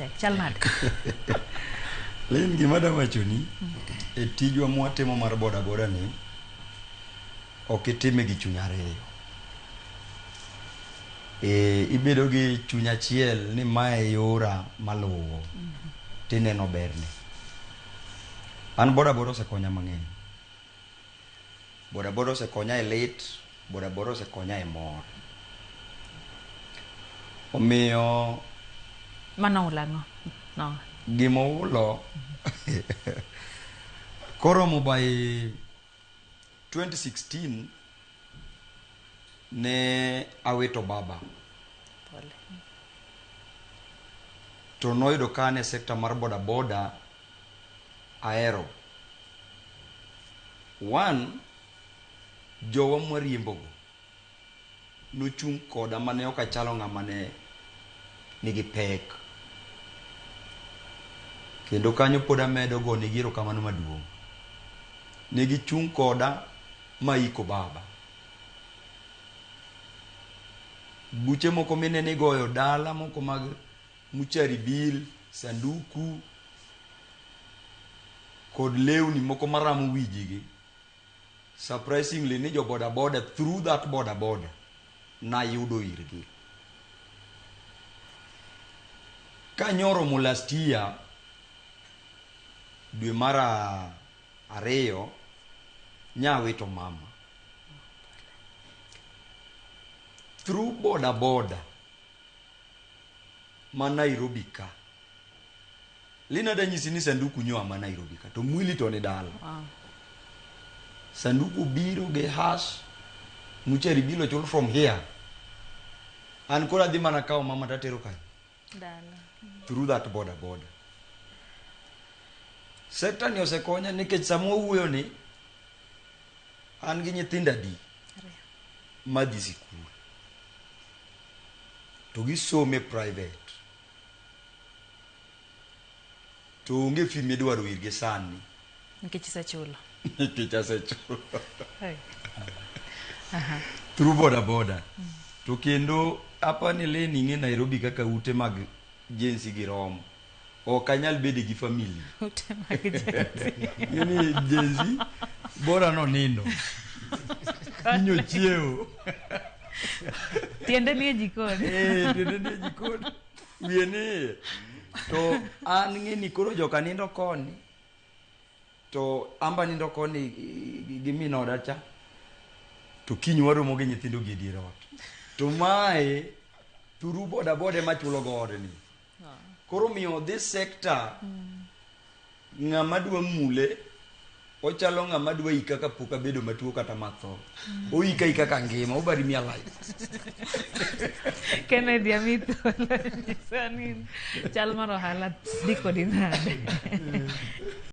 tek. Chal nade? Lin gima da wachoni e tijwa mwatimo mar boda boda ni ok itime gi chuny ariyo. E, ibedo gi chuny achiel ni mae e yora maluwo tineno berne. An boda boda osekonya mang'eny. Boda boda osekonya e lit, boda boda osekonya e mor. Omiyo Mano ulo ang'o? No. gima ulo koromo by 2016 ne awito baba Pole. to noyudo ka an e sekta mar boda boda ahero one jowa mwariembogo nochung' koda mane ok achalo ng'ama ne nigi pek kendo kanyo pod amedo gonegi erokamano maduong' ne gichung' koda maiko baba buche moko mine nigoyo dala moko mag muchari bil sanduku kod lewni moko maramo wijigi surprisingly ni jo boda boda through that boda boda nayudo irgi kanyoromo last year dwe mar ariyo nyawito mama through boda boda ma Nairobi ka Lina danyisi ni sanduku nyoa ma Nairobi ka to mwili to ni dala Wow. sanduku biro gi hash muchari bilo chul from here an koro adhi mana kawo mama tatero kanyo Dala. through that boda boda sekta ni osekonya nikech sama wawuoyo ni an gi nyithindo adi Ariyo. madhi sikul to gisome private to onge fee midwaro irgi sani Nikech isechulo. nikech asechulo Hey. through boda boda to kendo apa ni Leni ing'e Nairobi kaka ute mag jensi gi rom ok anyal bedo gi family Ute mag jensi. Ing'e jensi bora nonindo kiny ochiewo Tiende nie jikon. Eh, tiende nie jikon wiye nie to an ng'e ni koro joka nindo koni to amba nindo koni gi min oda cha to kiny waromo gi nyithindo gi e dier ot to mae through boda boda ema chulo go odni koro miyo this sector ng'ama dwa mule ochalo ng'ama dwa ika kapok abedo matuo kata matho oika ika ka ngima obari mi alive Kennedy ami thuolo nyisa ni chal mar ohala dhi kodi nade.